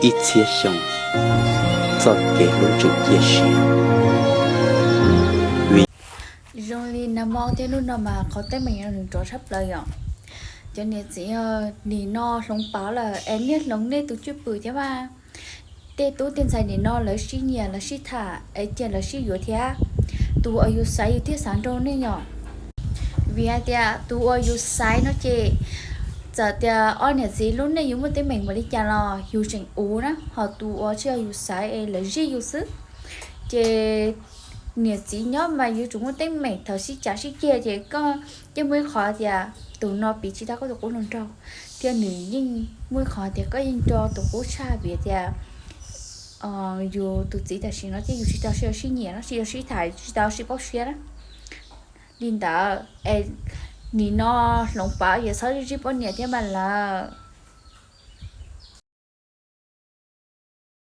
Ib txhiab xyoo, txoj kev hlub tseem cia siab. Zoo li nag hmo thiab hnub no mas qhov teeb meem no nws nrov tshaj plaws yom. Cov niam txiv, nim no hloov pauv lawm es niaj hloov nej tus cwj pwm thiab mas. Tej tub tej ntxhais nim no lawv sib nyiam lawv sib tham es cia lawv sib yuav thiab. Tus uas yus xaiv yus thiaj xav nrog nej yom. Vim hais tias tus uas yus xaiv no ces txawm tias ob niam txiv lub neej yuav muaj teeb meem npaum li cas los yus tseem uv na, ho tus uas tsis yog yus xaiv es lawv zij yus xwb. Ces niam txiv nyob mas yuav tsum muaj teeb meem thaum sib cav sib ceg ces koj yeej muaj ib qhov tias tus no piv tsis tau koj tus qub hluas nraug, thiab nws yeej muaj ib qhov tias koj yeej nco tus qub tshaj vim tias yus tus txiv tam sim no thiab yus tsis tau sib nyiam no, tsis tau sib tham, tsis tau sib paub siab na. Li ntawd es nim no hloov pauv ces txhob zij poj niam thiab mas lawm.